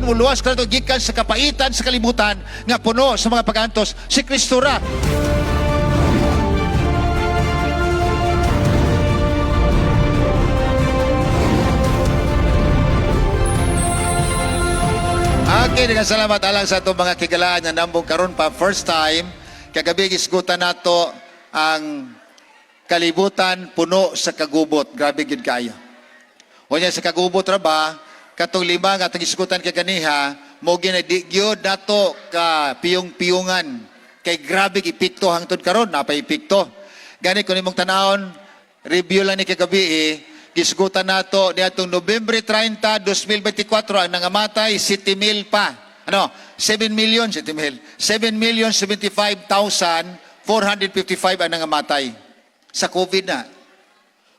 Basin muluwas kanato gikan sa kapaitan sa kalibutan nga puno sa mga pag-antos, si Kristo ra. Okay, daghang salamat alang sa atong mga kigalaan nga nambong karon pa first time kagabi gisgutan nato ang kalibutan puno sa kagubot. Grabe gyud kayo. Unya sa kagubot ra ba katong lima nga atong gisgutan kay ganiha mo ginadi gyud nato ka piyong-piyungan kay grabe epekto hangtod karon, napay epekto. Gani kun imong tanawon, review lang ni kagabi eh, gisgutan nato niadtong Nobyembre 30, 2024 ang nangamatay 7 mil pa. Ano? 7 million, 7 mil. 7,075,455 ang nangamatay sa COVID na.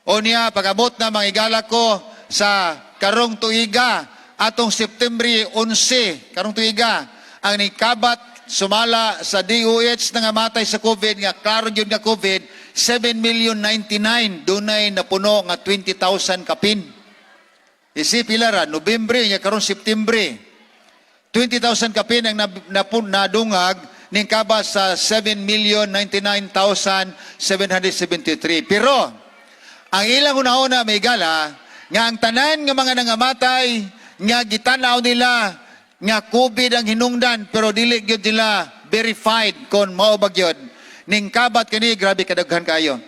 O niya, pag-abot na mga igala ko sa karong tuiga, atong September 11, karong tuiga, ang nikabat sumala sa DOH nangamatay sa COVID, nga klaro yun nga COVID, 7,099,000, dunay napuno nga 20,000 kapin. Isip pila ra, Nobyembre, nga karon September, 20,000 kapin ang nadungag ning kaba sa 7,099,773. Pero, ang ilang una-una may gala, nga ang tanan nga mga nangamatay, nga gitanaw nila, nga COVID ang hinungdan, pero dili gyud nila verified kon mao ba gyud. Ning kabat kani, grabe kadaghan kayo.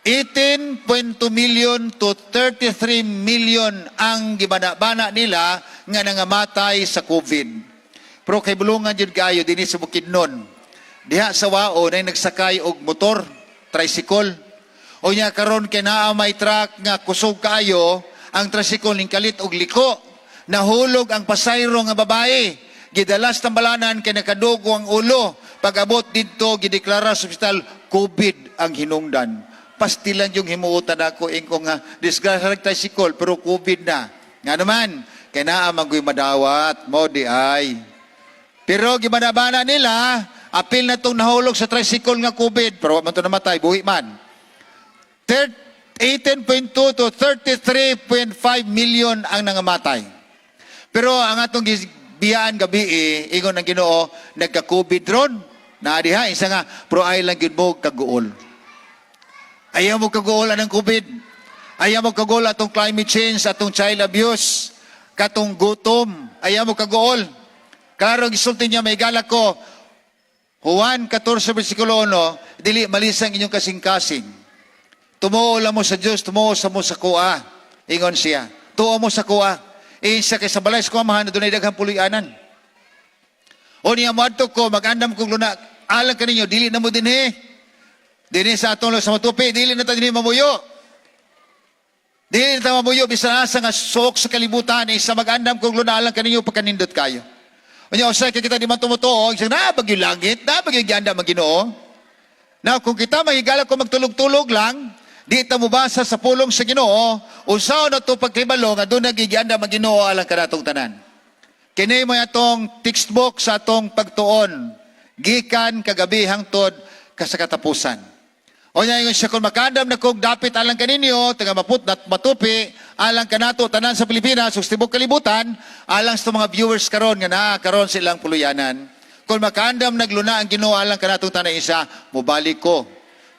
18.2 million to 33 million ang gibana-bana nila nga nangamatay sa COVID. Pero kay bulungan jud kayo dinhi sa Bukidnon. Diha sa Wao nay nagsakay og motor, tricycle. O nya karon kay naa may truck nga kusog kaayo, ang tricycle ning kalit og liko. Nahulog ang pasayro nga babae. Gidala sa tambalanan kay nakadugo ang ulo. Pag-abot didto gideklara sa ospital COVID ang hinungdan. Pastilan yung himuotan ako ingko nga disgrasya ng tricycle pero COVID na. Nga naman, kay naa man madawat mo di ay. Pero gibanabana nila, apil na itong nahulog sa tricycle nga COVID, pero wa man to namatay, buhi man. 18.2 to 33.5 million ang nangamatay. Pero ang atong biyaan gabi eh, ingon ng Ginoo, nagka-COVID ron. Na diha, isa nga, pero ay lang gyud mo kaguol. Ayaw mo kaguol anang COVID. Ayaw mo kaguol atong climate change, atong child abuse, katong gutom. Ayaw mo kaguol. Klaro, gisulti niya, may galak ko, Juan 14, versikulo 1, dili malisang inyong kasing-kasing. Tumuo lang mo sa Diyos, tumuo sa mo sa kuha. Ingon siya. Tuo mo sa kuha. Ingon siya kay sa balay sa kuha, na dunay daghang puloy-anan. O niya moadto ko, mag-andam kong luna, alang kaninyo, dili na mo dinhi. Dinhi sa atong sa matupi, dili na ta dinhi mamuyo. Dili na ta mamuyo, bisan asa nga suok sa kalibutan, isa mag-andam kong luna, alang kaninyo, pagkanindot kayo. O niya, usay kay kita di man tumutuo, isa na bagyo langit, na bagyo giandam ang Ginoo. Now, kung kita mahigala kung magtulog-tulog lang, di ta mubasa sa pulong sa Ginoo, usaw na to pagkibalo nga doon nagigianda ang Ginoo alang kanatong tanan. Kini mo atong textbook sa atong pagtuon, gikan kagabi hangtod ka sa katapusan. O niya ingon siya, kung makandam na kog dapit alang kaninyo, taga maput nat matupi, alang kanato tanan sa Pilipinas, ug sa tibuok kalibutan, alang sa mga viewers karon nga naa karon silang puluyanan. Kung makandam nagluna ang Ginoo alang kanatong tanan isa, mubalik ko,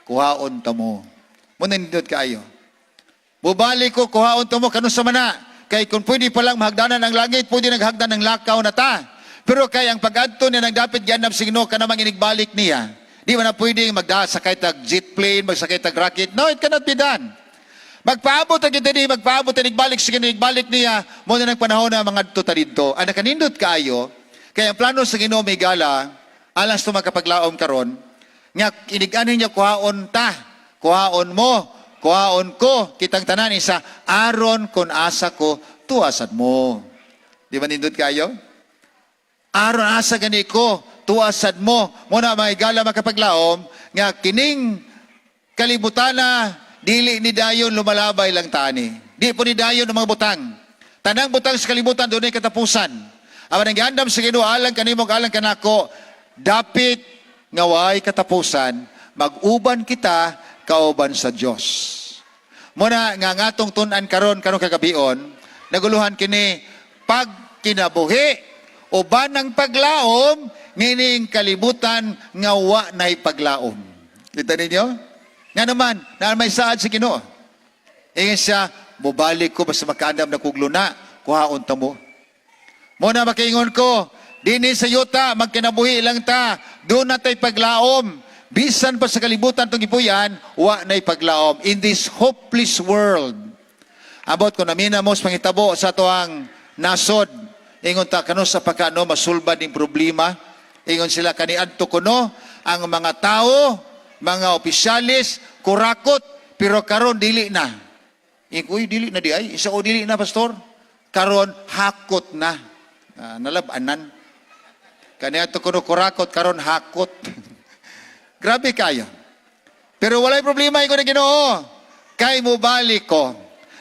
kuhaon ta mo. Mo nindot kaayo. Mubalik ko, kuhaon ta mo, kanus sa mana. Kay kung pwede pa lang mahagdanan ang langit, pwede naghagdan ng lakaw na ta. Pero kay ang pag-adto niya nagdapit giandam sa Ginoo kanamang inigbalik niya. Di man na pwedeng magdasakay tag jet plane, magsakay tag rocket. No, it cannot be done. Magpaabot ang kita di, magpaabot ang igbalik sa Ginoo, igbalik niya, mo na ng panahon na mga ta didto. Ang nakanindot kaayo, kaya ang plano sa Ginoo may gala, alang sa makapaglaom karon, nga inig-anhin niya kuhaon ta, kuhaon mo, kuhaon ko, kitang tanan isa, aron kon asa ko, tuasad mo. Di ba nindot kayo? Aron asa gani ko, tuasad mo. Muna mga igala makapaglaom, nga kining kalibutana, dili ni dayon lumalabay lang tani. Di po ni dayon ang mga butang. Tanang butang sa kalibutan, doon ay katapusan. Apan ang giandam sa Ginoo, alang kanimo, alang kanako, dapit nga way katapusan, mag-uban kita kauban sa Dios. Muna nga ngatong tun-an karon karong kagabion, naguluhan kini pagtuo. kinabuhi uban ang paglaom ngining kalibutan nga wa nay paglaom. Kita ninyo? Nga naman, na may saad si Ginoo. Ingon siya, "Mubalik ko basta makaandam na kog luna, kuhaon ta mo." Mo na makaingon ko, dinhi sa yuta, magkinabuhi lang ta, doon na tay paglaom. Bisan pa sa kalibutan itong gipuy-an, wa na'y paglaom. In this hopeless world, abot ko namina mo sa pangitabo sa atoang nasod. Ingon ta, kano sa pagkano masulbad ning problema. Ingon sila kaniadto kuno ang mga tao, mga opisyalis, kurakot, pero karon dili na. Ingon, "Uy, dili na di ay. Isa o dili na, pastor. Karon hakot na." Ah, nalabanan. Kaniadto kuno kurakot, karon hakot. Grabe kayo. Pero walay problema, ingon ang Ginoo. Kay mobalik ko.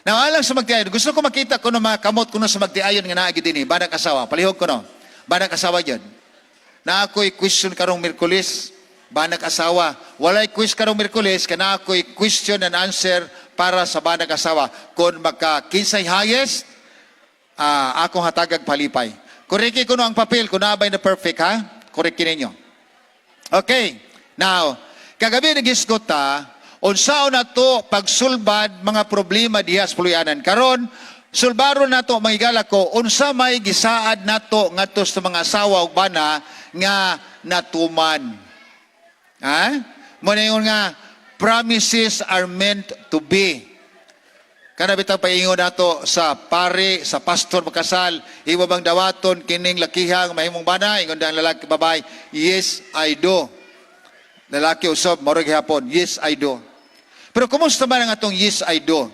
Now, alang sa magtiayon, gusto ko makita ko no mga kamot ko no sa magtiayon nga naa gyud dinhi, banag asawa. Palihog ko no. Banag asawa gyud. Na ako'y question karong Miyerkules, banag asawa. Walay quiz karong Miyerkules, kana ako'y question and answer para sa banag asawa. Kung maka kinsay highest, akong hatagag palipay. Koreki ko no ang papel, kung naabay na perfect ha? Koreki ninyo. Okay. Now, kagabi nagisgot ta, unsaon na to pagsulbad mga problema diha sa puluyanan. Karon, sulbaron nato, mga higala ko, unsa may gisaad nato ngadto sa mga asawa ug bana nga natuman. Ha? Mo na ingon nga promises are meant to be. Kana bitang paingon nato sa pare, sa pastor makasal, "Imo bang dawaton kining lakihang mahimong bana?" Ingon ang lalaki, babae, "Yes, I do." Lalaki usab, mao gihapon, "Yes, I do." Pero kumusta man ang atong "Yes, I do"?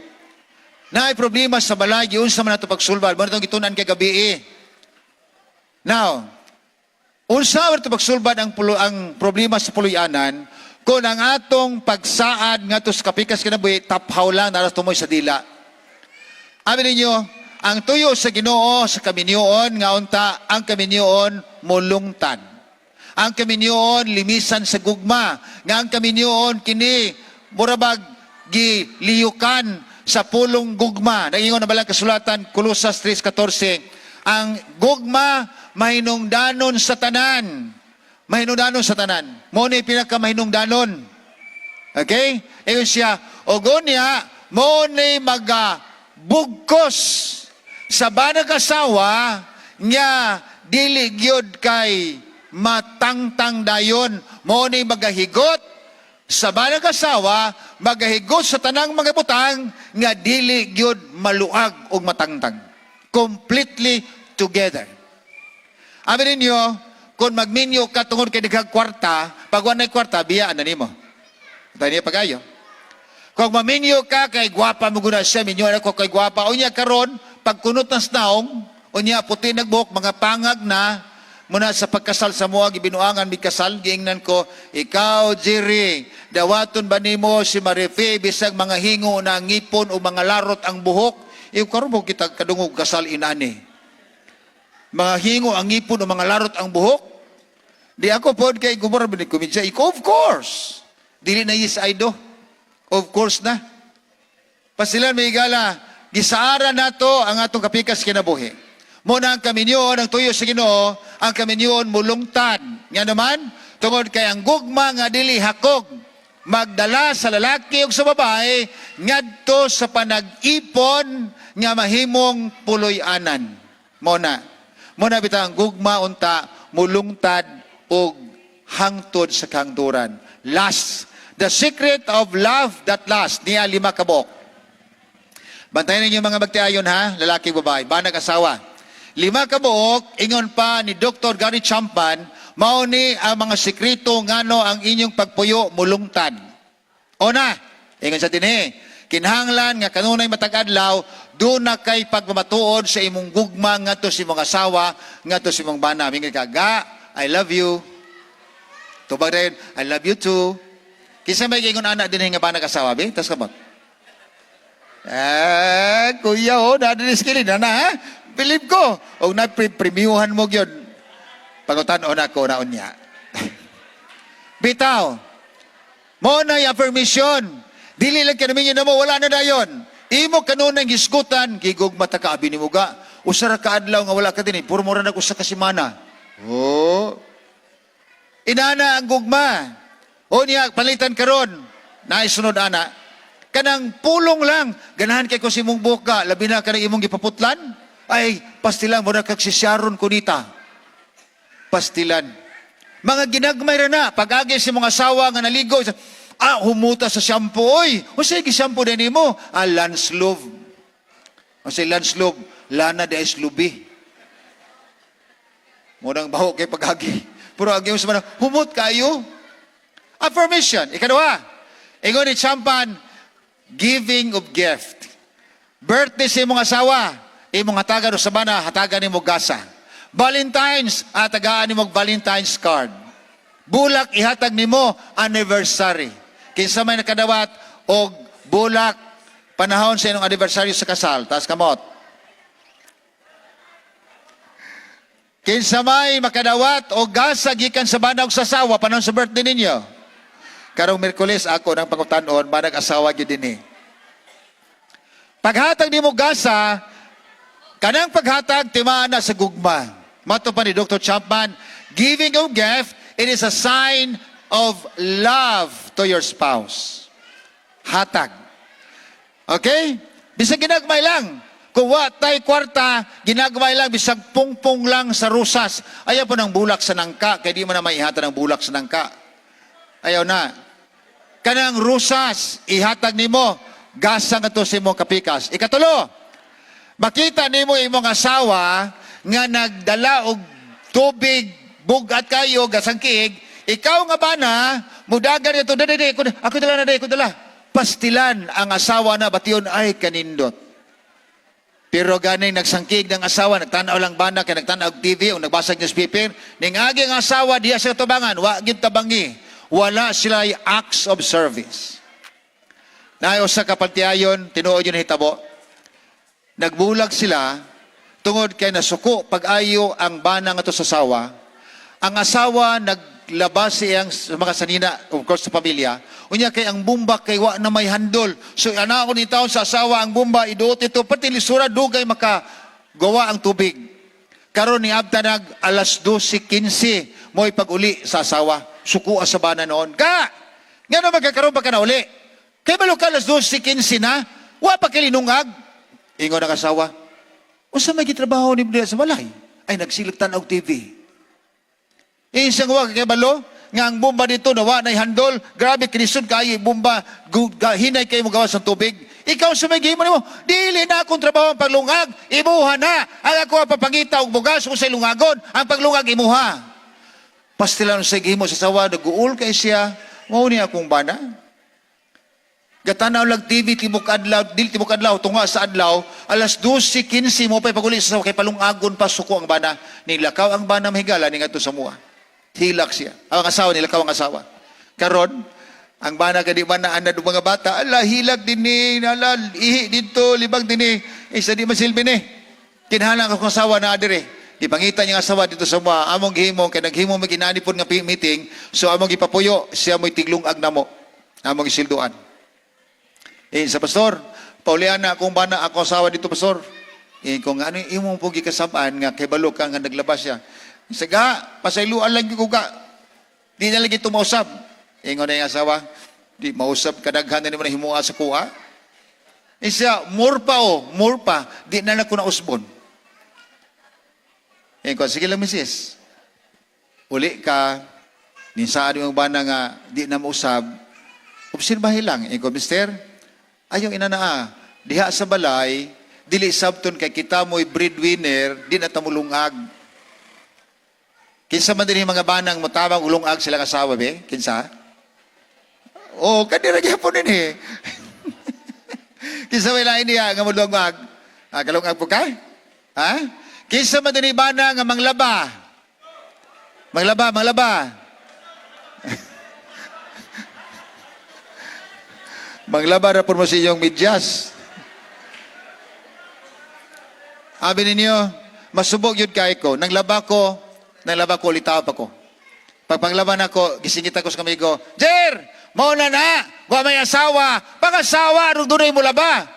Naay problema sa balay, giunsa man nato pagsulbad? Mo na itong gitunan kay gabi eh. Now, unsa man ito pagsulbad ang problema sa puluyanan kung ang atong pagsaad ngadto sa kapikas kinabuhi taphaw lang naras tumoy sa dila? Abi ninyo, ang tuyo sa Ginoo sa kaminyoon nga unta ang kaminyoon mulungtad. Ang kaminyoon limisan sa gugma, nga ang kaminyoon kini murabag giliyukan sa pulong gugma. Nagingon na balang kasulatan, Kolosas 3:14, ang gugma mahinungdanon sa tanan. Mahinungdanon sa tanan. Mo ni pinakamahinungdanon. Okay? Ingon siya, og unya, mo ni maga bugkos sa banag asawa nga dili gyud kay matangtang dayon. Mo ni magahigot sa banag asawa, magahigot sa tanang mga butang nga dili gyud maluag og matangtang. Completely together. Abi ninyo, kung magminyo ka tungod kay daghang kwarta, pag walay kwarta, biyaan na nimo. Tayo niya pagayo. Kung maminyo ka kay gwapa mo guna siya, minyo na ko kay gwapa. Unya karon, pagkunot ng naong, unya puti nagbuhok, mga pangag na, muna sa pagkasal sa mua, gibinuangan mi kasal, giingnan ko, "Ikaw, Jerry, dawaton ba nimo si Marife, bisag mga hingo na ang ngipon o mga larot ang buhok?" Iyo karon mo kita kadungog kasal inani. Mga hingo ang ngipon o mga larot ang buhok. Di ako pod kay gumura ba ni kumidya? Ikaw, of course. Dili na "Yes, I do." Of course na. Pasilan, may igala, gisaara nato ang atong kapikas kinabuhi. Muna ang kaminyoon, ang tuyo sa Ginoo, ang kaminyoon mulungtad. Nga naman, tungod kay ang gugma nga dili hakog, magdala sa lalaki ug sa babae ngadto sa panag-ipon nga mahimong puloy-anan. Mona. Muna bitaw ang gugma unta mulungtad og hangtod sa kahangturan. Last, the secret of love that lasts, niya lima kabuok. Bantayan ninyo, mga magtiayon ha, lalaki, babae, banag asawa. Lima kabuok, ingon pa ni Dr. Gary Chapman, mao ni ang mga sekreto ngano ang inyong pagpuyo mulungtad. O na, ingon sa dinhi, kinahanglan nga kanunay matag adlaw do na kay pagmamatuod sa imong gugma ngadto sa imong asawa, ngadto sa imong bana. Mingon ka, "Ga, I love you." Tubag rin, "I love you too." Kinsa may ingon ana din nga banag asawa, be? Tas kamot. Eh, kuya, oh, na din skilin na na, ha? Believe ko. Og na premiuhan mo gyud. Pangutan-on ako na unya. Bitaw. Mo na affirmation. Dili lang kanaminyo na mo, wala na dayon. Imo kanunay hisgutan, "Gigugma ta ka, abi nimo ga. Usa ra ka adlaw nga wala ka dinhi, puro mura nag 1 ka semana. Oh. Inana ang gugma. O niya, palitan karon. Naisunod ana. Kanang pulong lang. Ganahan kay ko sa imong buka. Labi na kanang imong gipaputlan. Ay, pastilan mo na kag si Sharon Cuneta. Pastilan. Mga ginagmay ra na. Pag-agi sa mga asawa nga naligo, ah, humuta sa shampoo, oy. Unsay gi-shampoo din nimo? Ah, Lanslove. Unsay Lanslove? Lana de Slubi. Murang baho kay pag-agi. Pero agi mo sa mga, humot kayo. Affirmation. Ikaduha. Ingon ni Champan, giving of gift. Birthday sa imong asawa, imong hatagan o sabana, hatagan nimo gasa. Valentine's, atagaan nimo Valentine's card. Bulak ihatag nimo anniversary. Kinsa may nakadawat og bulak panahon sa inyong anniversary sa kasal, taas kamot. Kinsa may makadawat og gasa gikan sa bana og sa asawa panahon sa birthday ninyo. Karong Miyerkules ako nang pangutan-on, manag asawa gyud dinhi. Paghatag nimo gasa, kanang paghatag timaan na sa gugma. Mato pa ni Dr. Chapman, giving of gift, it is a sign of love to your spouse. Hatag. Okay? Bisag ginagmay lang. Kung wa tay kwarta, ginagmay lang, bisag pungpong lang sa rusas. Ayaw po ng bulak sa nangka, kay di mo na maihatag ng bulak sa nangka. Ayaw na. Kanang rusas, ihatag nimo, gasa nga to sa imong kapikas. Ikatulo, makita nimo imong asawa nga nagdala og tubig, bugat kayo, gasang kiig, ikaw nga bana, mudagan ito, dali, dali, ako dala na, dali, ako dala. Pastilan ang asawa na bation ay kanindot. Pero ganing nagsangkig ng asawa, nagtanaw lang bana, kay nagtanaw og TV o nagbasag newspaper, ning agi ang asawa diya sa tubangan, wa gyud tabangi. Wala sila acts of service. Naay usa ka paltiayon, tinuod yun hitabo. Nagbulag sila tungod kay nasuko pag-ayo ang bana nga to sa asawa. Ang asawa naglabas siyang sa mga sanina, of course sa pamilya. Unya kay ang bomba kay wa na may handol. So ana ko ni taon sa asawa ang bomba iduot ito pati lisura dugay makagawa ang tubig. Karon ni abta nag alas 12:15 mo'y pag-uli sa asawa. Suko sa bana noon. Ka! Ngano magkakaroon pa ka na uli? Kay balo ka alas 12:15 na, wa pa kilinungag. Ingon ang asawa, unsa may gitrabaho ni sa balay? Ay nagsilag tan-aw TV. Isang wa kay balo nga ang bomba dito nawa na handol, grabe kinisod kayo bomba, hinay kayo mo gawas ng tubig. Ikaw sa may gihimo nimo, dili na akong trabaho ang paglungag, imuha na. Ang ako ang papangita og bugas kung sa lungagon, ang paglungag imuha. Pastilan sa gihimo sa sawa, naguol kay siya, mao ni akong bana. Gatanaw lag TV tibok adlaw, dili tibok adlaw, tunga sa adlaw, alas 12:15 mo pa'y paguli sa sawa, kay palungagon pa suko ang bana. Nilakaw ang bana mahigala ni ngadto sa mua. Hilak siya. Ang asawa, nilakaw ang asawa. Karon, ang bana kadi man na anad mga bata, ala hilak dinhi, ala ihi dito, libag dinhi. Isa di masilbi ni. Kinahanglan akong asawa na adire. Di pangita niya ang asawa dito sa mua. Among gihimo kay naghimo may ginani pod nga meeting, so among gipapuyo siya mo'y tiglungag namo. Among gisilduan. Eh, sa pastor, paulian na akong bana, ako asawa dito, pastor. Eh, kung ano yung imong po gikasabaan nga kay balo ka nga naglabas siya. Saga, pasayloan lang ko ka. Di na lagi tumausab. Ingon na yung asawa, di mausab kadaghan na naman himua sa kuha. Eh siya, more pa o, more pa, di na lang ko nausbon. Eh, ko, sige lang, misis. Uli ka, ninsaan yung bana nga, di na mausab, obserbahe lang. Eh, ko, mister, ayaw ina na ah, diha sa balay, dili sabton kay kita mo'y breadwinner, di na tamulungag. Kinsa man din yung mga banang motabang ulungag silang asawa, be? Kinsa? Oh, kadira gyapon din eh. Kinsa may lain niya nga mulungag? Ah, kalungag po ka? Ha? Kinsa man din bana nga manglaba? Manglaba, manglaba. Manglaba ra po mo sa inyong medyas. Abi ninyo, masubok yun kay ko. Nanglaba ko, ulitaw pa ko. Pag panglaban ako, gisingit ako sa kamigo, Jer! Mao na na! Wa may asawa! Pag-asawa, anong dunay mo laba?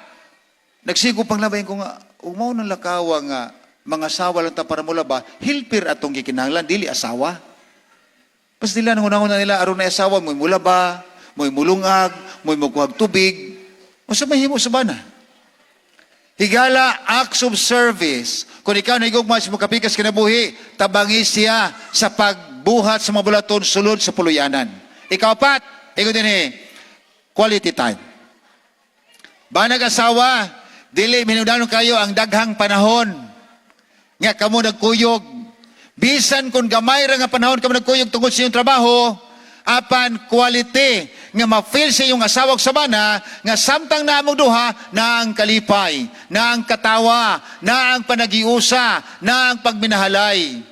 Nagsigo panglabay ko nga, ug mao nang lakawa nga, Mga asawa lang ta para mulaba, helper atong gikinahanglan, dili asawa. Pas nila nang unang nila aron na asawa mo'y mulaba, mo'y mulungag, mo'y mukuhag tubig. Unsa mahimo sa bana? Higala, acts of service. Kung ikaw nahigugma sa imong kapikas kinabuhi, tabangi siya sa pagbuhat sa mga bulaton sulod sa puluyanan. Ikaapat, ingon dinhi, quality time. Banag asawa, dili minugdanon kayo ang daghang panahon nga kamo nagkuyog. Bisan kung gamay ra nga panahon kamo nagkuyog tungod sa iyong trabaho, apan quality nga ma-feel sa iyong asawa sa bana nga samtang naamong duha na ang kalipay, na ang katawa, na ang panagiusa, na ang pagminahalay.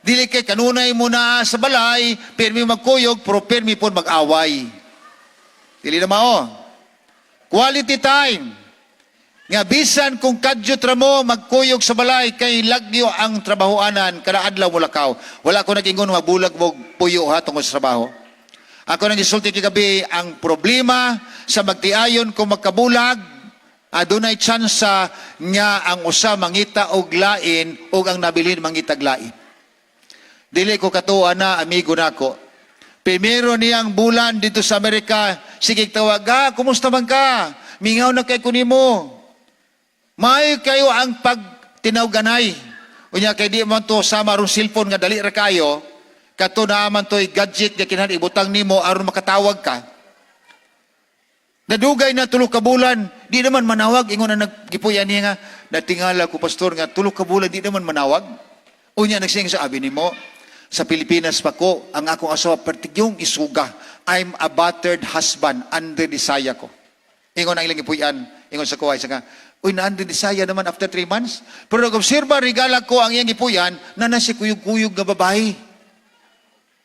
Dili kay kanunay mo na sa balay, pirmi magkuyog, pero pirmi pud mag-away. Dili na mao. Quality time. Nga bisan kung kadyot ra mo magkuyog sa balay kay lagyo ang trabahoanan kada adlaw mo lakaw. Wala ko nag-ingon mabulag mo puyo ha tungod sa trabaho. Ako nang gisulti kagabi, ang problema sa magtiayon kung magkabulag, adunay tsansa nga ang usa mangita og lain ug ang nabilin mangitag lain. Dili ko katuwa na amigo nako. Primero niyang bulan dito sa Amerika, sige tawag, "Ah, kumusta man ka? Mingaw na kay kunimo." Maayo kayo ang pagtinawganay. Unya kay di man to sama aron cellphone nga dali ra kayo, kato na man to'y gadget nga kinahanglan ibutang nimo aron makatawag ka. Nadugay na 3 ka bulan, di naman manawag. Ingon na naggipuyan niya nga, "Natingala ko, pastor, nga 3 ka bulan di naman manawag." Unya nagsing sa abi nimo, "Sa Pilipinas pa ko, ang akong asawa pertigyong isuga. I'm a battered husband, under desire ko." Ingon ang ilang gipuyan, ingon sa kuway, sa nga, "Uy, na under desire naman after 3 months." Pero nag-obserba, regala ko ang iyang gipuyan, na nasi kuyog-kuyog nga babae.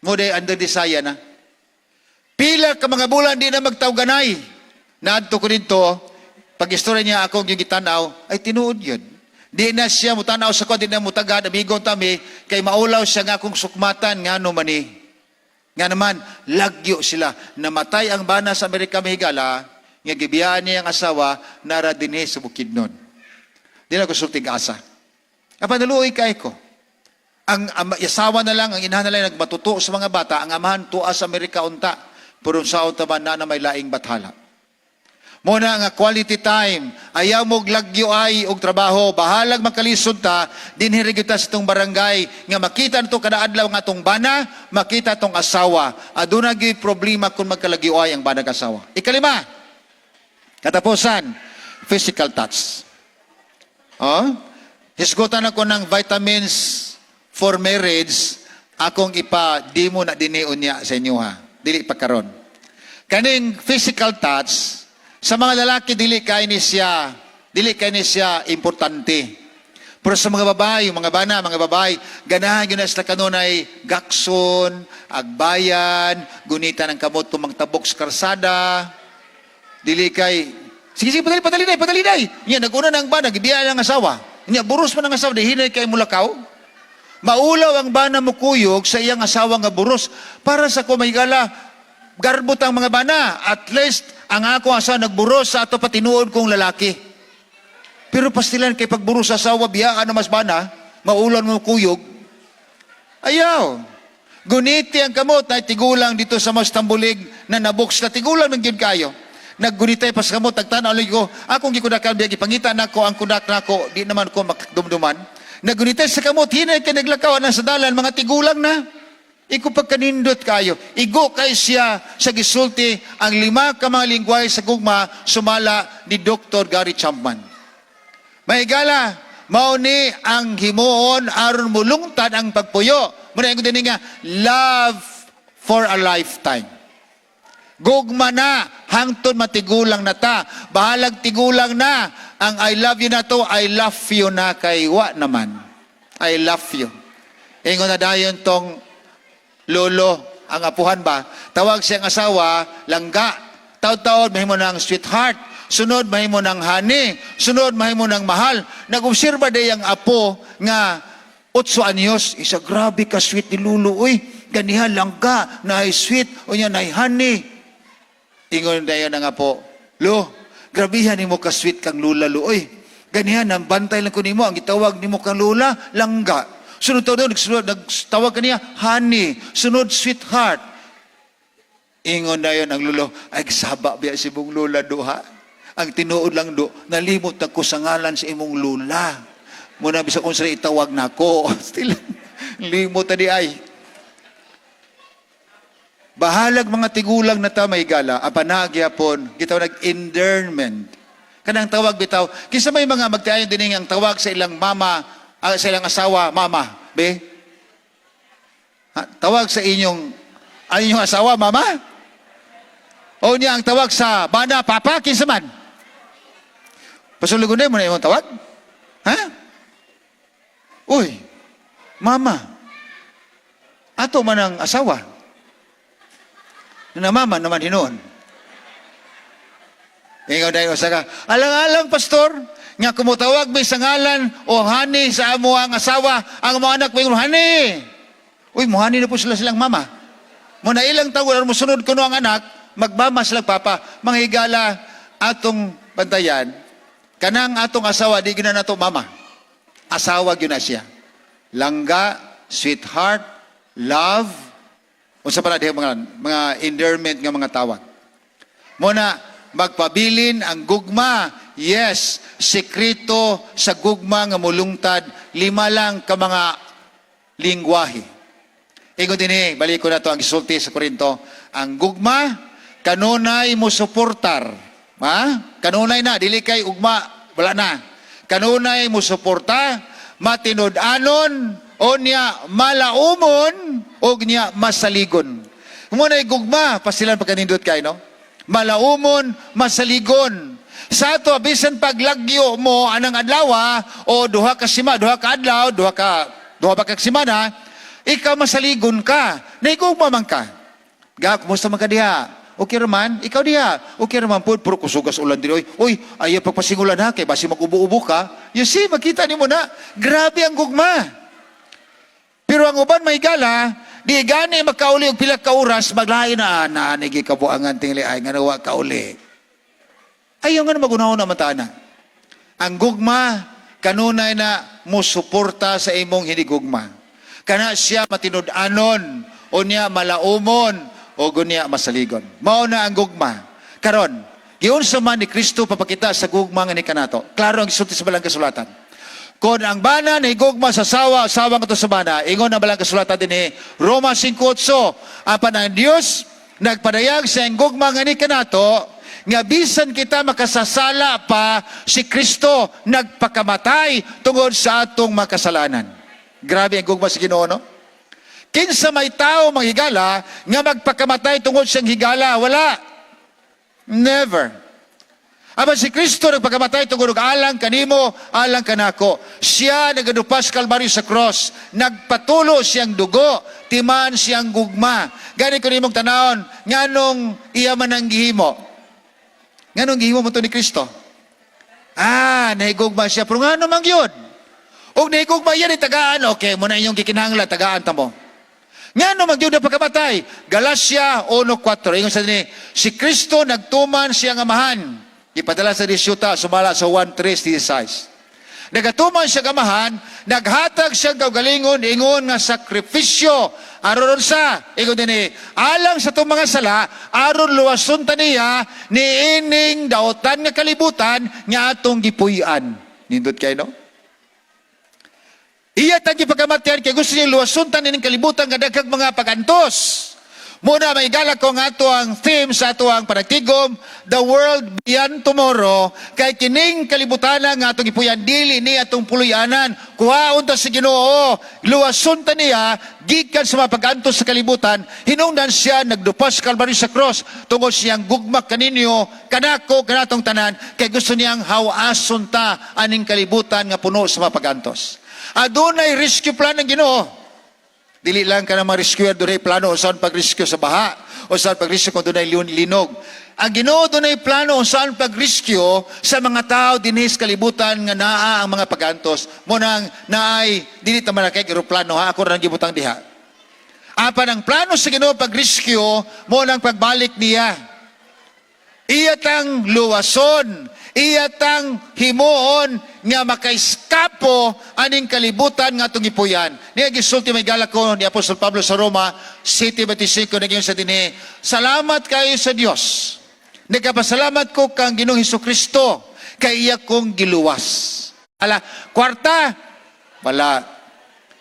Mo day under desire na. Pila ka mga bulan di na magtawganay. Naadto ko dito, pag istorya niya ako yung gitanaw, ay tinuod yun. Di na siya mutanaw sa ko, di na mutagad, amigo tami, kay maulaw siya nga akong sukmatan, nga no mani. Nga naman, lagyo sila. Namatay ang bana sa Amerika, mahigala, nga gibiyaan niya ang asawa, nara dinhi sa Bukidnon. Di na ko sultig asa. Apan naluoy kay ko. Ang asawa na lang, ang inahan na lang nagmatuto sa mga bata, ang amahan tuwa sa Amerika unta. Pero sa taman na na may laing bathala. Muna nga quality time. Ayaw mo lagyo ay og trabaho, bahalag makalisod ta, dinhi ra gyud ta sa itong barangay nga makita nato kada adlaw nga atong bana, makita tong asawa. Aduna gyud problema kung magkalagyo ay ang banag asawa. Ikalima, katapusan, physical touch. Oh? Hisgutan ako ng vitamins for marriage, akong ipa demo na dinhi unya sa inyo ha. Dili pa karon. Kaning physical touch sa mga lalaki dili kay ni siya importante. Pero sa mga babae, yung mga bana, mga babae, ganahan yun na sila kanunay gakson, agbayan, gunita ng kamot kung magtabok sa karsada. Dili kay, "Sige, sige, padali, padali day, padali day." Nya, naguna ng bana, gibiya ang asawa. Nya, buros man ang asawa, di hinay kay mulakaw. Maulaw ang bana mo kuyog sa iyang asawa nga buros. Para sa kumaygala, garbot ang mga bana. At least, ang ako asawa nagburos sa ato patinuod kong lalaki. Pero pastilan kay pagburos sa asawa, biyaan na mas bana, maulaw mo kuyog. Ayaw. Guniti ang kamot ay tigulang dito sa mas tambulig na nabuks na tigulang ng gyud kayo. Naggunitay pas kamot, tagtanaw lagi ko, akong gikudakan, biya gipangita nako ang kudak nako, di naman ko makadumduman. Naggunitay sa kamot, hinay kay naglakaw na sa dalan, mga tigulang na. Iko pagkanindot kayo. Igo kay siya sa gisulti ang lima ka mga lingwahe sa gugma sumala ni Dr. Gary Chapman. Mahigala, mao ni ang himuon aron mulungtad ang pagpuyo. Muna yung din nga, love for a lifetime. Gugma na, hangtod matigulang na ta. Bahalag tigulang na, ang "I love you" na to, "I love you" na kay wa naman. "I love you." Ingon na dayon tong lolo, ang apuhan ba? Tawag siyang asawa, langga. Taon-taon, mahimo ng sweetheart. Sunod, mahimo ng honey. Sunod, mahimo ng mahal. Nag-obserba day ang apo nga 8 anyos. Isa, "Grabe ka sweet ni Lolo. Uy, ganiha langga, naay sweet, unya naay honey." Ingon dayon ang apo, "Lo, grabihan nimo ka sweet kang lula, lo. Uy, Ganihan, ang bantay lang ko nimo, ang gitawag nimo kang lola, langga. Sunod taon, nagsunod, nagtawag kaniya, honey. Sunod, sweetheart. Ingon na yun ang lolo, ay saba biya si imong lola duha. Ang tinuod lang do, nalimot ako sa ngalan sa imong lola. Muna bisa kung sa itawag nako. Still, limot na di ay. Bahalag mga tigulang na ta may gala, apan nagyapon, gitawag nag-endearment. Kanang tawag bitaw, kinsa may mga magtiayon din ang tawag sa ilang mama, sa ilang asawa, mama, be? Ha, tawag sa inyong, ang inyong asawa, mama? O niya ang tawag sa bana, papa, kinsa man? Pasulugon mo na imong tawag? Ha? Uy, mama. Ato man ang asawa. Na mama naman hinuon. Ingaw dahil usa ka, alang-alang pastor, nga kumutawag may sa ngalan o honey sa amo ang asawa, ang mga anak may honey. Uy, muhani na po sila silang mama. Mo na ilang tawag, mo sunod kuno ang anak, magmama sila papa, mga higala atong bantayan, kanang atong asawa, di gina nato mama. Asawa gyud na siya. Langga, sweetheart, love, unsa pa na diha mga endearment nga mga tawag. Muna, magpabilin ang gugma. Yes, sekreto sa gugma nga mulungtad, lima lang ka mga lingwahe. Ingon din eh, balik ko na to ang gisulti sa Korinto. Ang gugma, kanunay mo suportar. Ha? Kanunay na, dili kay ugma, wala na. Kanunay mo suporta, matinud-anon, o niya malaumon, o niya masaligon. Muna gugma, pasilan pagkanindot kay, no? Malaumon, masaligon. Sa ato, bisan paglagyo mo anang adlaw o duha ka sima, duha ka adlaw, duha pa ka semana, ikaw masaligon ka. Naigugma man ka. Ga, kumusta man ka diha? Okay raman, ikaw diha. Okay raman po, puro kusugas ulan diri. Oy, oy, ayaw pagpasingulan ha, kay basi mag-ubo-ubo ka. You see, makita nimo na, grabe ang gugma. Pero ang uban may gala, di gani makauli og pila ka oras, maglain na, na, nigi kabuangan tingali ay, nga nawa kauli. Ayaw nga na magunahon na mata na. Ang gugma, kanunay na mo suporta sa imong hinigugma. Kana siya matinud-anon, o niya malaumon, o gunya masaligon. Mao na ang gugma. Karon, giunsa man ni Kristo papakita sa gugma nga ni kanato. Klaro ang gisulti sa balang kasulatan. Kung ang bana ni gugma sa sawa, asawa nga to sa bana, ingon ang balang kasulatan din Roma 5:8, apan ang Dios nagpadayag sa iyang gugma nga ni kanato, nga bisan kita makasasala pa, si Kristo nagpakamatay tungod sa atong makasalanan. Grabe ang gugma sa Ginoo, no? Kinsa may tao manghigala nga magpakamatay tungod siyang higala? Wala. Never. Apan si Kristo nagpakamatay tungod og alang kanimo, alang kanako. Siya nagadupas Kalbaryo sa cross, nagpatulo siyang dugo, timan siyang gugma. Gani ko nimong tanawon, nganong iya man ang gihimo? Nganong gihimo mo to ni Kristo? Ah, nahigugma siya. Pero ngano man yun? Og nahigugma yan, tagaan. Okay, mo na inyong gikinahanglan, tagaan ta mo. Ngano man gyud pagkamatay? Galacia 1:4. Ingon sa dinhi, si Kristo nagtuman siyang amahan. Ipadala sa disyuta, sumala sa 1:3:16. Nagatuman siya amahan, naghatag siya kaugalingon, ingon nga sakripisyo. Aron sa, ingon dinhi, alang sa itong mga sala, aron luwason ta niya, niining daotan nga kalibutan, nga atong gipuy-an. Nindot kayo, no? Iya tang gipagamatyan kay gusto niya luwason ta nining kalibutan nga daghang mga pagantos. Muna may galak ko nga ato ang theme sa ato ang panagtigom, The World Beyond Tomorrow, kay kining kalibutan nga atong gipuyan dili ni atong puloy-anan. Kuhaon ta sa Ginoo, luwason ta niya gikan sa mga pag-antos sa kalibutan, hinungdan siya nagdupas Kalbaryo sa cross tungod siyang gugma kaninyo, kanako, kanatong tanan, kay gusto niyang hawason ta aning kalibutan nga puno sa mga pag-antos. Adunay rescue plan ng Ginoo. Dili lang ka na ma-rescue, dunay plano saan pag-rescue sa baha o saan pag-rescue kung dunay linog. Ang Ginoo dunay plano saan pag-rescue sa mga tao dinhi sa kalibutan nga naa ang mga pagantos. Mo nang naay dili ta man kay eroplano ha, ako ra gibutang diha. Apan ang plano sa Ginoo pag-rescue mo nang pagbalik niya. Iya tang luwason, iya tang himuon nga makaiskapo aning kalibutan nga atong gipuy-an. Niya gisulti, mga higala ko, ni Apostol Pablo sa Roma 7:25, nag sa dinhi, "Salamat kayo sa Dios. Nagapasalamat ko kang Ginoong Hesus Kristo kay iya kong giluwas." Ala, kwarta wala.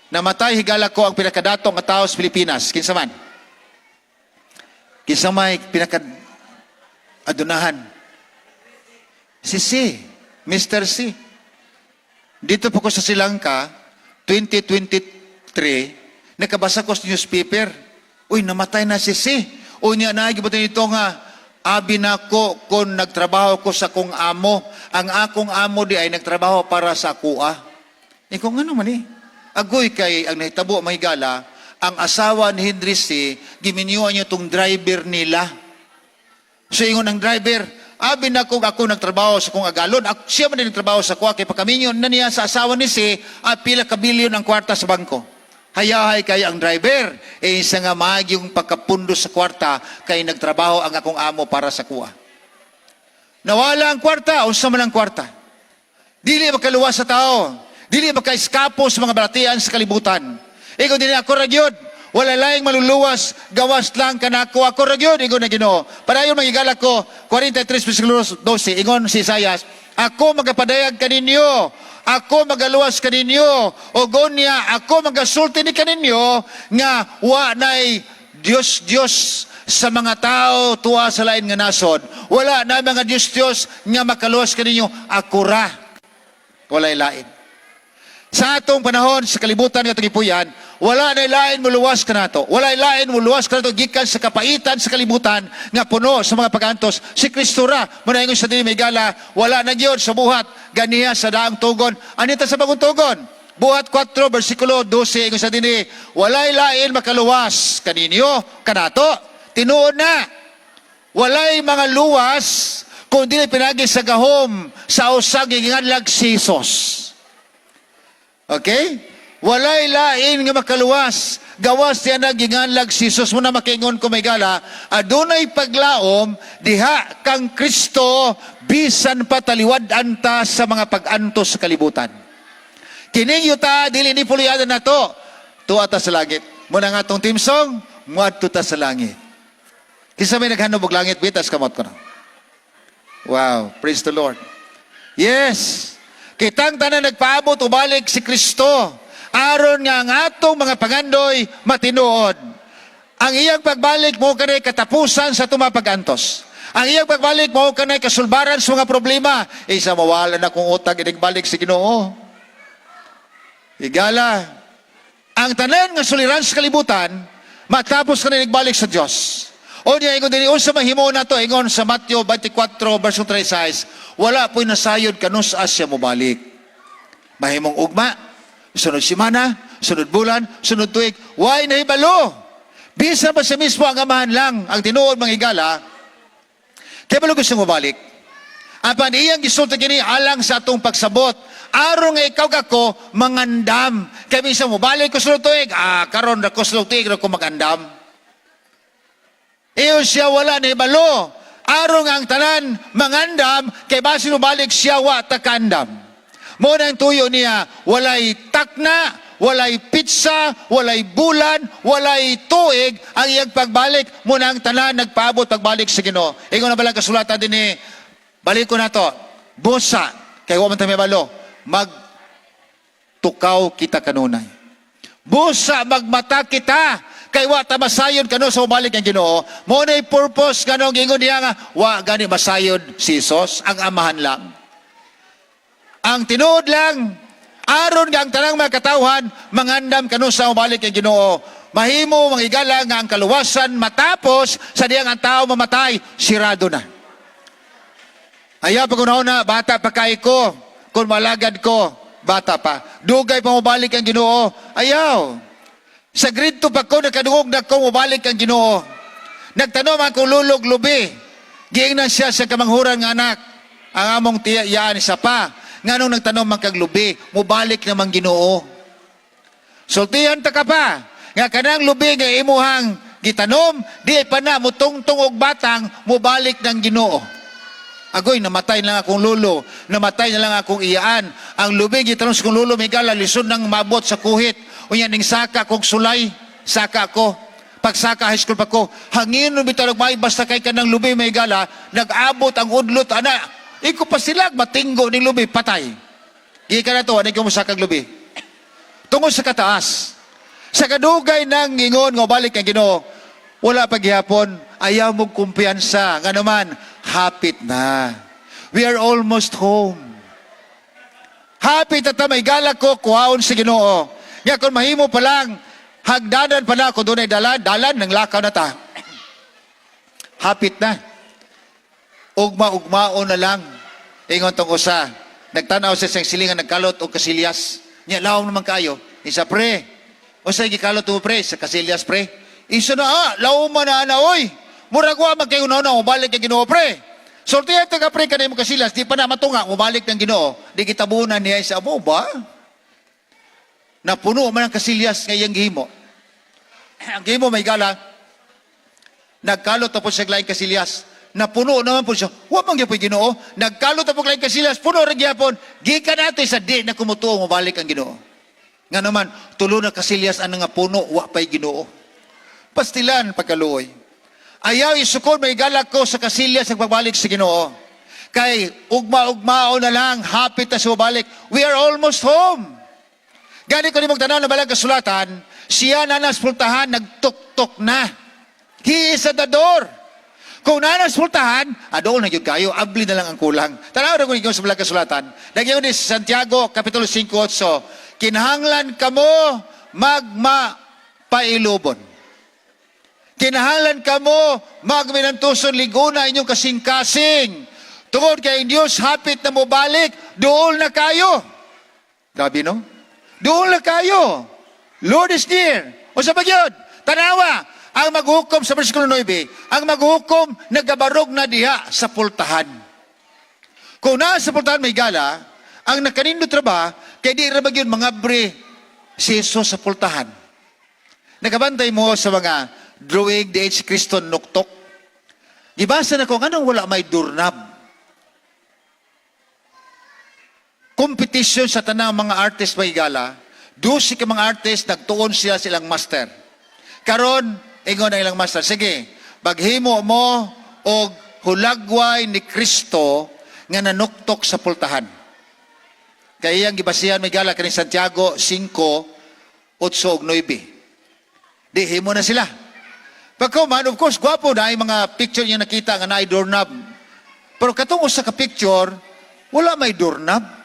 Namatay, higala ko, ang pinakadato nga tao sa Pilipinas. Kinsa man? Kinsa may pinaka adunahan? Si Sy, Mr. Sy. Dito po ko sa Sri Lanka, 2023, nakabasa ko sa newspaper. "Uy, namatay na si Sy." Uy, niya na, nito nga, "Abi nako kung nagtrabaho ko sa kong amo. Ang akong amo di ay nagtrabaho para sa akoa." Eh kung ano man eh. Agoy kay ang nahitabo, mga higala, ang asawa ni Henry Sy, giminyuan niya tong driver nila. So ingon ang driver, "Abi na kung ako nagtrabaho sa kong agalon, ako, siya man din nagtrabaho sa kuha, kay pakaminyo na niya sa asawa ni Sy, at pila ka bilyon ang kwarta sa bangko." Hayahay kay ang driver, eh isa nga magyong pagkapundo sa kwarta, kay nagtrabaho ang akong amo para sa kuha. Nawala ang kwarta, unsa man ang kwarta? Dili makaluwas sa tao. Dili makaiskapo sa mga balatian sa kalibutan. Ingon din, "Ako ra gyud. Wala laing maluluwas, gawas lang kanako. Ako ra gyud," ingon na Ginoo. Padayon, mga higala ko, 43 versikulo 12, ingon si Isaias, "Ako magapadayag kaninyo, ako magaluwas kaninyo, o gonya, ako magasulti ni kaninyo, nga wa nay Diyos Diyos sa mga tao tuwa sa lain nga nasod. Wala na mga Diyos Diyos nga makaluwas kaninyo, ako ra. Walay lain." Sa atong panahon sa kalibutan nga atong gipuy-an, wala na lain muluwas kanato. Wala lain muluwas kanato gikan sa kapaitan sa kalibutan nga puno sa mga pagantos. Si Kristo ra. Muna ingon sa diri, mga higala, wala na gyud sa buhat ganiha sa daang tugon. Anita sa bagong tugon. Buhat 4 versikulo 12, ingon sa dinhi, "Walay lain makaluwas kaninyo kanato." Tinuod na. Walay mga luwas kung dili pinagi sa gahom sa usang giinganlag si Jesus. Okay? Walay lain nga makaluwas. Gawas siya naginganlag si Jesus. Muna makaingon ko, mga higala, adunay paglaom diha kang Kristo bisan pa taliwad-an ta sa mga pag-antos sa kalibutan. Kining yuta dili ni puloy-anan nato. Tuwa ta sa langit. Muna nga atong theme song, "Muadto ta sa langit." Kinsa may naghanom og langit, taas kamot ko na. Wow, praise the Lord. Yes. Kitang tanan nagpaabot ubalik si Kristo. Aron nga ang atong mga pangandoy matinuod. Ang iyang pagbalik mao kanay katapusan sa atong mga pag-antos. Ang iyang pagbalik mao kanay kasulbaran sa mga problema. Isa mawala na kung utang balik si Ginoo. Higala, ang tanan nga suliran sa kalibutan matapos ka na nagbalik sa Dios. O niya ingon diri, unsa mahimo nato? Ingon sa Mateo 24 verse 36, wala po'y nasayod kanus-a siya mobalik. Mahimong ugma, sunod semana, sunod bulan, sunod tuig, way nahibalo. Bisan pa siya mismo ang Amahan lang ang tinuod, mga higala, kay balo gusto mobalik. Apan iyang gisulti kini alang sa atong pagsabot. Aron nga ikaw kako mangandam. Kay minsan mobalik ko sunod tuig, karon ra ko sunod tuig ra ko magandam. Iyo siya wala nahibalo. Aron nga ang tanan mangandam kay basin mobalik siya wa ta kaandam. Mo na ang tuyo niya, walay takna, walay petsa, walay bulan, walay tuig ang iyang pagbalik. Mo na ang tanan nagpaabot pagbalik sa Ginoo. Ingon na bala kasulatan din eh, balik ko na to. Busa, kay wa man ta balo, magtukaw kita kanunay. Busa magmata kita, kay wa ta masayod kano sa mobalik ang Ginoo. Mo na purpose kanong ingon niya nga wa gani masayod si Jesus, ang Amahan lang. Ang tinuod lang, aron nga ang tanang mga katawhan mangandam kano sa mobalik ang Ginoo. Mahimo, mga higala, nga ang kaluwasan matapos sa diyang ang tao mamatay, sirado na. Ayaw pag na, bata pa kay ko, kung malagad ko, bata pa. Dugay pa mobalik ang Ginoo. Ayaw. Sa grade 2 pa ko, nakadungog na ko mobalik ang Ginoo. Nagtanom akong lulog lubi. Giingnan siya sa kamanghuran nga anak. Ang among tiya iyaan isa pa. Nganong nagtanom man kag lubi, mobalik namang Ginoo. Sultihan ta ka pa. Nga kanang lubi nga imuhang gitanom, di pa na mutungtong og batang, mobalik ng Ginoo. Agoy, namatay na lang akong lolo, namatay na lang akong iyaan. Ang lubi gitanom sa kong lolo, may gala, lisod nang mabot sa kuhit. Unya ning saka kong sulay, saka ko. Pagsaka high school pa ko, hangin no bitaw may basta kay kanang lubi, may gala, nag-abot ang udlot ana. Iko pa sila matinggo ning lubi, patay. Gikan na to, ano ko mo sakag lubi? Tungod sa kataas. Sa kadugay nang ingon nga balik ang Ginoo, wala pa gihapon, ayaw mong kumpiyansa. Nga naman, hapit na. We are almost home. Hapit at may galak ko, kuhaon sa Ginoo. Nga kung mahimo pa lang, hagdanan pa na, kung doon ay dalan, dalan, nang lakaw na ta. Hapit na. Ugma-ugmao na lang. Ingon tong usa. Nagtanaw siya sa silingan, nagkalot og kasilyas. Nya, lawom naman kayo. Isa, pre. Usa gikalot mo, pre, sa kasilyas, pre. Isa na, ah, lawom man na, ana, oy. Murag wa man kayo na, mubalik kay Ginoo, pre. Sultihan ka, pre, kanay mo kasilyas, di pa na matunga, mubalik ng Ginoo. Di kitabunan niya sa amo ba? Napuno man ang kasilyas nga iyang gihimo. Ang gihimo may gala, nagkalot na po siya laing kasilyas. Napuno naman po siya. Wa man gyud Ginoo. Nagkalot na po laing kasilyas, puno rin gyapon. Gikan nato sa di na kumutuo mobalik ang Ginoo. Nga naman, tulo na kasilyas ang nga puno, wa pa'y Ginoo. Pastilan pagkaluoy. Ayaw isukod may galak ko sa kasilyas ang pagbalik sa Ginoo. Kay ugma-ugmao na lang, hapit na siya balik. We are almost home. Gani ko ni tanan na balang kasulatan, siya na naspultahan, nagtuktok na. He is at the door. Kung nanas pultahan, adoon na gyud kayo, abli na lang ang kulang. Tanaw na kung ikaw sa balang kasulatan. Nagyan ni Santiago, Kapitulo 5:8, kinahanglan kamo magmapailubon. Kinahanglan kamo magminantuson liguna inyong kasing-kasing. Tungod kay ang Diyos hapit na mobalik, duol na kayo. Grabe, no? Duol na kayo. Lord is near. O sa bagyod, tanawa, ang maghukom sa versikulo 9, ang maghukom nagabarog na diha sa pultahan. Kung naa sa pultahan, may gala, ang nakanindot ra ba, kay di ra ba gyud mga bre si Jesus sa pultahan. Nakabantay mo sa mga drawing di si Kristo nuktok. Gibasa na ko, nganong wala may doorknob? Competition sa tanang mga artist, may gala, 12 ka mga artist, nagtuon sila silang master. Karon, ingon ang ilang master, sige, paghimo mo og hulagway ni Kristo nga nanuktok sa pultahan. Kaya iyang gibasihan, may gala, kani Santiago 5, 8 ug 9. Di, himo na sila. Pagkuman, of course, gwapo na yung mga picture niya nakita nga naay doorknob. Pero katong usa ka picture, wala may doorknob.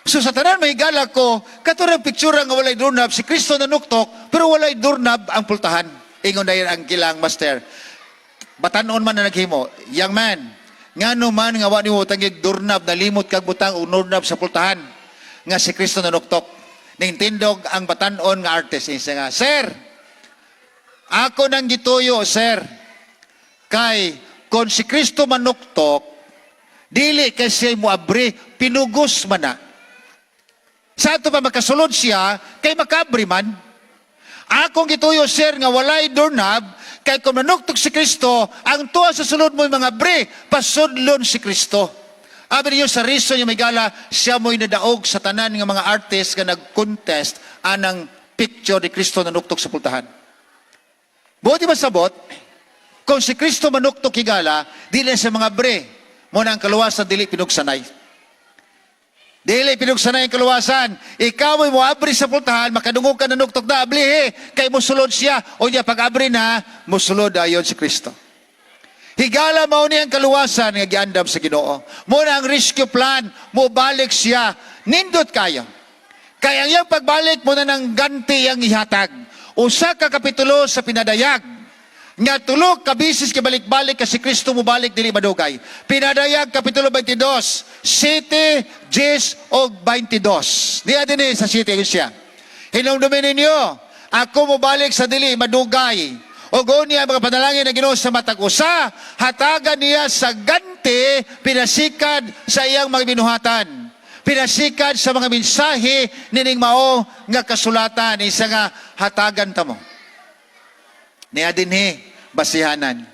So sa tanan may gala ko, kato picture nga walay doorknob, si Kristo nanuktok, pero walay doorknob ang pultahan. Ingon dayon ang kilang master. Batanon man na naghimo, young man, ngano man nga wa nimo tangig doorknob, nalimot kag butang og doorknob sa pultahan nga si Kristo nanuktok. Ningtindog ang batanon nga artist. Insa nga, sir, ako nang gituyo, sir. Kay kung si Kristo manuktok, dili kay siya mo abri, pinugos man na. Sa ato pa makasulod siya, kay makabri man. Akong gituyo, sir, nga walay doorknob, kay kung manuktok si Kristo, ang tuwa sa sulod mo mga bre, pasudlon si Kristo. Abi niyo sa reason niya, may gala, siya mo'y nadaog sa tanan nga mga artist nga nag-contest anang picture ni Kristo na nuktok sa pultahan. Buti ba sabot, kung si Kristo manuktok, higala, dili sa mga bre, mo na ang kaluwasan dili pinugsanay. Dili pinugsanay ang kaluwasan. Ikaw mo'y moabri sa pultahan, makadungog ka na nuktok na, ablihi, kay musulod siya. O niya, pag abri na, musulod ayon si Kristo. Higala mao ni ang kaluwasan nga giandam sa Ginoo. Mo na ang rescue plan, mo balik siya. Nindot kayo. Kaya ang iyang pagbalik mo na ng ganti ang ihatag. Usa ka kapitulo sa Pinadayag nga tulo ka bisis kay balik-balik ka si Kristo mobalik dili madugay. Pinadayag kapitulo 22, 7, 10 og 22. Niya dinhi sa 7 siya. Hinumdumin ninyo, ako mobalik sa dili madugay. O niya mga panalangin na Ginoo sa matag usa, hatagan niya sa ganti pinasikad sa iyang mga binuhatan. Pinasikad sa mga mensahe nining mao nga kasulatan, isa nga hatagan tamo. Niya dinhi basihanan.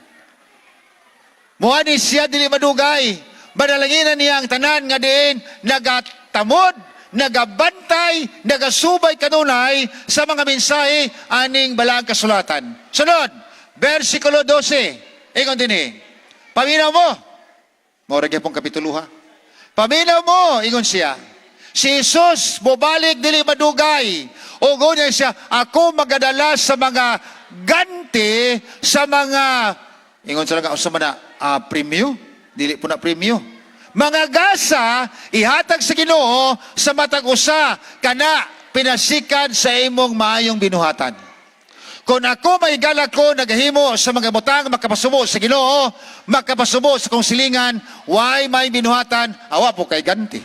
Muani siya dili madugay. Manalanginan niya ang tanan nga diin nagatamod, nagabantay, nagasubay kanunay sa mga mensahe aning balaang kasulatan. Sunod, versikulo 12. Ingon dinhi. "Paminaw mo." Mao ra gyapon kapitulo ha. "Paminaw mo," ingon siya. "Si Jesus mobalik dili madugay. O niya siya, ako magadala sa mga ganti, sa mga," ingon sa lang, unsa man na, premyo? Dili po na premyo. "Mga gasa, ihatag sa Ginoo sa matag usa kana pinasikan sa imong maayong binuhatan." Kung ako may ko nagahimo sa mga butang makapasubo sa Ginoo, makapasubo sa kong silingan, way may binuhatan, awa po kay ganti.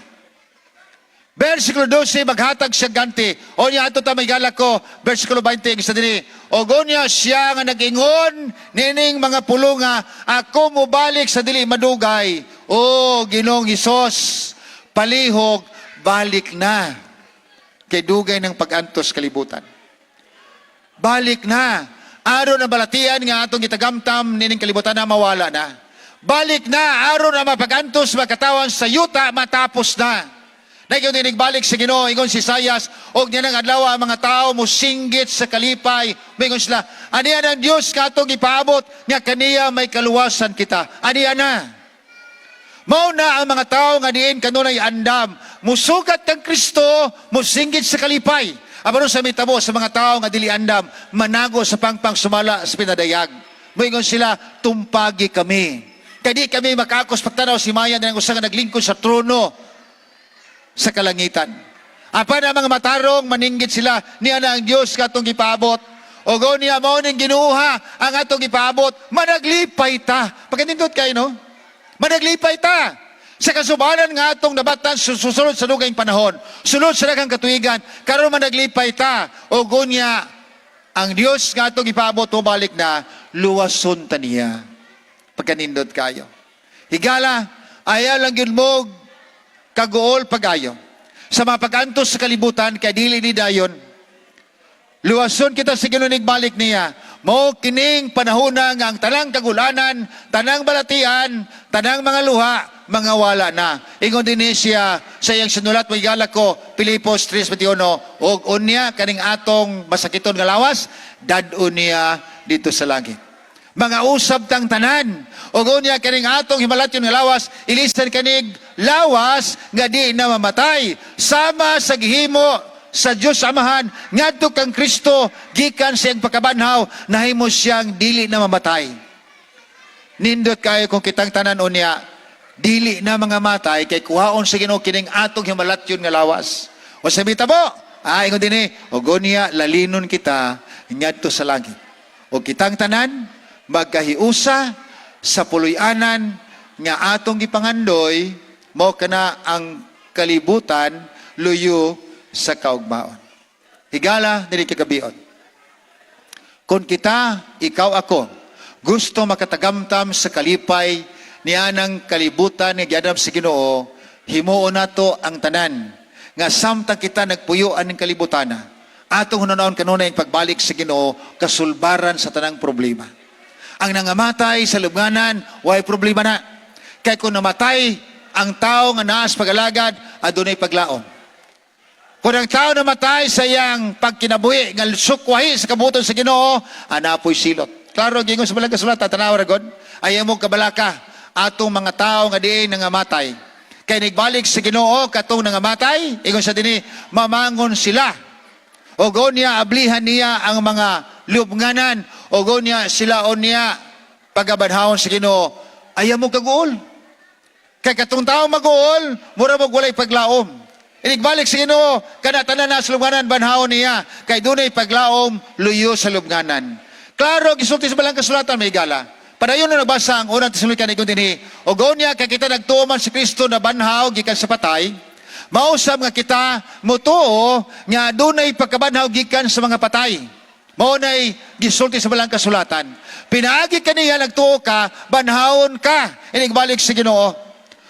Versikulo 12, maghatag siya ganti. O niya ato ta may galak ko, versikulo 20, sa dinhi. "O niya siya nga nag-ingon nining mga pulunga, ako mobalik sa dili madugay. O Ginoong Hesus, palihog, balik na. Kay dugay ng pag-antos kalibutan. Balik na. Aron ang balatian nga atong gitagamtam nining kalibutan na mawala na. Balik na aron ang mapagantos makatawan sa yuta matapos na." Nagyong balik sa Ginoo, ingon si Isayas, og niya nang adlaw ang mga tao mosinggit sa kalipay. Moingon sila, "Aniya ang Dios nga atong ipaabot nga kaniya may kaluwasan kita. Aniya na." Mao na ang mga tao nga diin kanunay andam, musugat kang Kristo, musinggit sa kalipay. Apan sa mitabo sa mga tao nga dili andam, manago sa pangpang sumala sa pinadayag. Moingon sila, "Tumpagi kami. Kay di kami makakos pagtanaw si Maya ng usa nga naglingkod sa trono sa kalangitan." Apan ang mga matarong maninggit sila, "Niya na ang Dios katong gipaabot. O niya mao ning Ginoo ang atong gipaabot, managlipay ta." Pagkanindot kayo, no? Managlipay ta. Sa kasubanan nga atong nabatan susunod sa dugayng panahon, sulod sa daghang katuigan, karon managlipay ta. O niya, ang Dios nga atong gipaabot, balik na, luwason ta niya. Pagkanindot kayo. Higala, ayaw lang yun mo kaguol pagayo. Sa mga pag-antos sa kalibutan, kay dili ni dayon, luwason kita sa Ginoo balik niya. Mao kining panahona nga ang tanang kagulanan, tanang balatian, tanang mga luha, mga wala na. Ingon din ni siya sa iyang sinulat, may ko, Pilipos 3:21, "Og unya kaning atong masakiton nga lawas, dad-on niya dito sa langit." Mga usab tang tanan. Og unya kaning atong himalatyon nga lawas, ilisan kanig lawas nga di na mamatay. Sama sa gihimo sa Dios Amahan ngadto kang Kristo gikan sa iyang pagkabanhaw, nahimo siyang dili na mamatay. Nindot kayo kung kitang tanan unya dili na mga matay kay kuhaon sa Ginoo kining atong himalatyon nga lawas. O sa mo, ingon dinhi, og unya lalinon kita ngadto sa langit. O kitang tanan magkahiusa sa puloy-anan nga atong gipangandoy, mao kana ang kalibutan luyo sa kaugmaon. Higala dili kagabion. Kung kita, ikaw, ako, gusto makatagamtam sa kalipay niya ng kalibutan nga giadam sa Ginoo, himuon nato ang tanan nga samtang kita nagpuyo aning kalibutan, atong hunahon kanunay ang pagbalik sa Ginoo, kasulbaran sa tanang problema. Ang nangamatay sa lubnganan, way problema na. Kay kung namatay ang tao nga naas pag-alagad, adunay paglaom. Kung ang tao namatay sa iyang pagkinabuhi, nga sukwahi sa kabuton sa Ginoo, anapoy silot. Klaro, gingon sa balang kasulatan, tanawa ra god, ayaw mo kabalaka atong mga tao nga diin nangamatay. Kay nagbalik sa Ginoo katong nangamatay, ingon sa dinhi, mamangon sila. O niya ablihan niya ang mga lubnganan, o niya sila o niya pagabanhawon sa Ginoo. Ayaw mo kaguol. Kay katong tao maguol, mura mo walay paglaom. Inigbalik sa Ginoo, kana tanan na sa lubnganan banhawon niya, kay dunay paglaom luyo sa lubnganan. Klaro gisulti sa balang kasulatan, may gala. Padayon na nagbasa ang unang Tesalonika ni dinhi. O niya kay kita nagtuo man si Kristo na banhaw gikan sa patay, mausab nga kita mutuo nga dunay pagkabanhaw gikan sa mga patay. Mao nay gisulti sa balang kasulatan. Pinaagi kaniya nagtuo ka, banhawon ka, inigbalik sa Ginoo.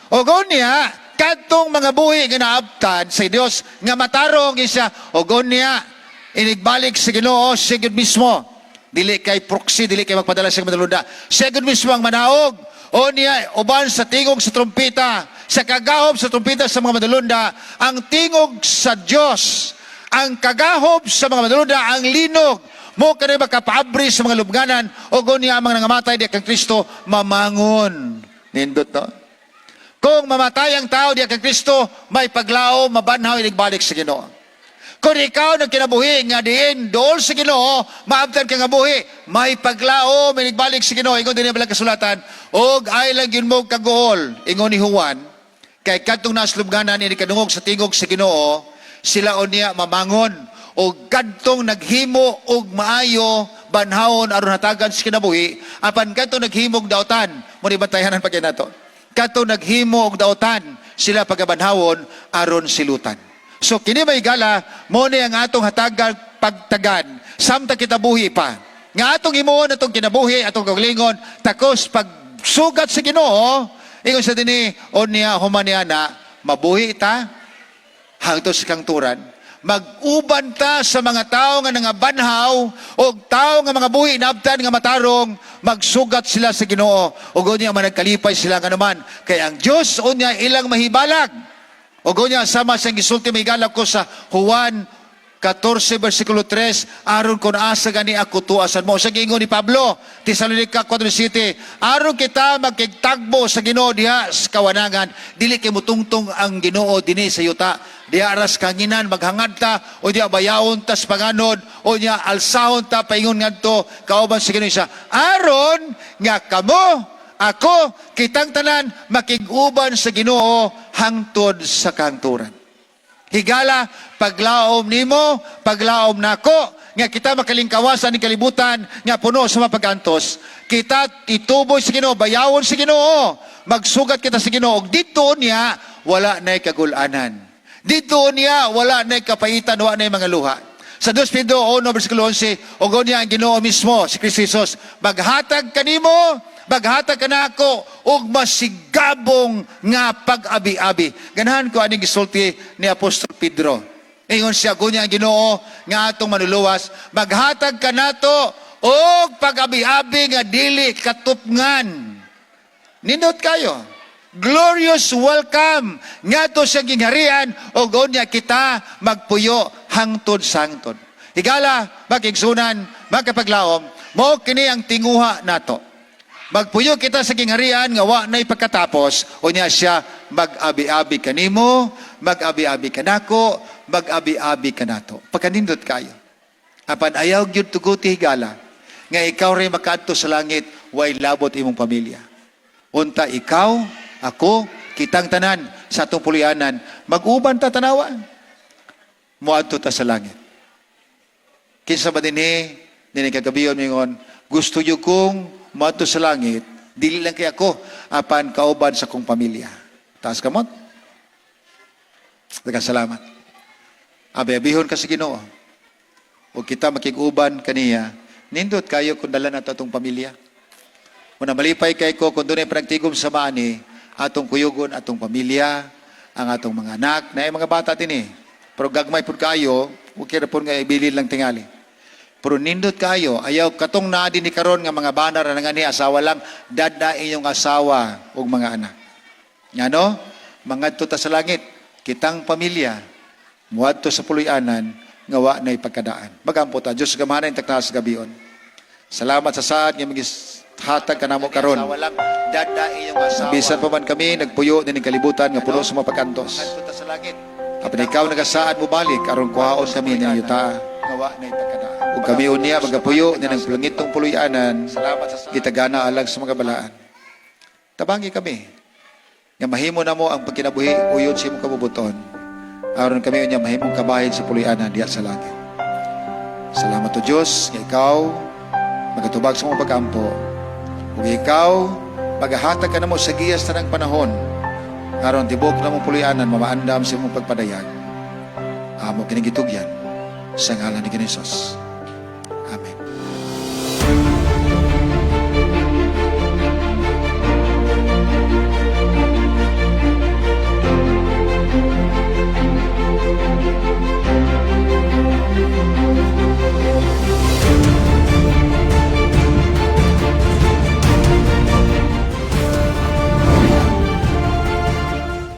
O niya, kadtong mga buhi nga naabtan sa Dios nga matarong isa, o niya inigbalik sa Ginoo siya gyud mismo. Dili kay proxy, dili kay magpadala sa madalunda. Siya gyud mismo ang manaog. O niya, uban sa tingog sa trumpeta, sa kagahob sa trumpeta sa mga madulunda, ang tingog sa Dios, ang kagahob sa mga madulunda, ang linog, mo kani makapaabri sa mga lubnganan, o niya ang mga nangamatay di kang Kristo mamangon. Nindot, no? Kung mamatay ang tao di kang Kristo, may paglaom, mabanhaw, inigbalik sa Ginoo. Kung ikaw nagkinabuhi nga diin dool sa Ginoo, maabtan ka nga buhi, may paglaom, inigbalik sa Ginoo. Ingon din ang kasulatan, og ay lang yun mo kaguol. Ingon ni Juan, kay kadtong naslubganan ini kadungog sa tingog sa Ginoo, sila unya mamangon og kadtong naghimo og maayo banhawon aron hatagan sa kinabuhi, apan kadtong naghimog dautan mo ni bantayanan pa nato. Kadtong naghimo og dautan, sila pagabanhawon aron silutan. So kini may gala mo ni ang atong hatagan pagtagan samtang kita buhi pa. Nga atong himuon atong kinabuhi, atong kaugalingon, takos pagsugat sa Ginoo, ingon sa dinhi unya human niya na mabuhi ta hangtod sa kangturan. Mag-uban ta sa mga tao nga nangabanhaw o tao nga mga buhi naabtan nga matarong, magsugat sila sa Ginoo ug unya managkalipay sila nga naman kay ang Dios unya ilang mahibalag. Ug unya sama sa gisulti, may ko sa Juan 14 versikulo 3, aron kon asa gani ako, tuasan mo. Sa giingon ni Pablo, Tesalonica 4:7, aron kita magkigtagbo sa Ginoo diha sa kawanangan, dili kay mutungtong ang Ginoo dinhi sa yuta. Diha aras kanginan maghangad ta o diha bayawon ta sa panganod o niya alsahon ta paingon ngadto kauban sa Ginoo siya. Aron nga kamo, ako, kitang tanan makig-uban sa Ginoo hangtod sa kangturan. Higala, paglaom nimo, paglaom nako, nga kita makalingkawasan ni kalibutan nga puno sa mapagantos. Kita ituboy sa Ginoo, bayawon sa Ginoo, magsugat kita sa Ginoo. Ug dito niya wala na'y kagulanan. Dito niya wala na'y kapaitan, wala na'y mga luha. Sa 2 Pedro 1 versikulo 11, ug niya ang Ginoo mismo, si Kristo Jesus, maghatag kanimo, maghatag kanako og masigabong nga pag-abi-abi. Ganahan ko aning gisulti ni Apostol Pedro. Ingon siya, gunya ang Ginoo nga atong manluluwas, maghatag kanato og pag-abi-abi nga dili katupngan. Nindot kayo. Glorious welcome ngadto sa gingharian og unya kita magpuyo hangtod sa hangtod. Higala, magigsunan, magkapaglaom, mao kini ang tinguha nato. Magpuyo kita sa gingharian nga wa na'y pagkatapos, unya siya mag-abi-abi kanimo, mag-abi-abi kanako, mag-abi-abi kanato. Pagkanindot kayo. Apan ayaw gyud tuguti, higala, nga ikaw ray makaadto sa langit way labot imong pamilya. Unta ikaw, ako, kitang tanan sa atong pulianan, mag-uban ta tanawa. Muadto ta sa langit. Kinsa ba dinhi, dinhi kagabion mingon, gusto yo kong muadto sa langit, dili lang kay ako, apan kauban sa kong pamilya. Taas kamot. Daghang salamat. Abi-abihon ka sa Ginoo. O kita makig-uban kaniya, nindot kayo kung dala nato atong pamilya. Muna malipay kay ko kung dunay panagtigom sa maani, atong kuyugon atong pamilya, ang atong mga anak, na mga bata dinhi. Pero gagmay pud kayo, okay ra pud nga ibilin lang tingali. Pero nindot kayo, ayaw katong naa ni karon nga mga bana ra nga ni asawa lang, dada inyong asawa ug mga anak. Ngano? Mangadto ta sa langit, kitang pamilya, muadto sa puloy-anan, nga wa na'y pagkadaan. Magampo ta, Diyos gamhanan takna sa gabion. Salamat sa saad nga hatag kanamo karon. Bisan pa man kami nagpuyo nining kalibutan nga puno sa mga pag-antos. Apan ikaw nagasaad mo balik aron kuhaon kami ng yuta. Ug kami unya magapuyo nining langitong puloy-anan, gitagana alang sa mga balaan. Tabangi kami nga mahimo namo ang pagkinabuhi uyon sa imong kabubuton. Aron kami unya mahimong kabahin sa puloy-anan diha sa langit. Salamat o Diyos nga ikaw magatubag sa mga pag-ampo. Ug ikaw magahatag kanamo sa giya sa tanang panahon aron tibok namong puloy-anan mamaandam sa imong pagpadayag. Amo kini gitugyan sa ngalan ni Jesus.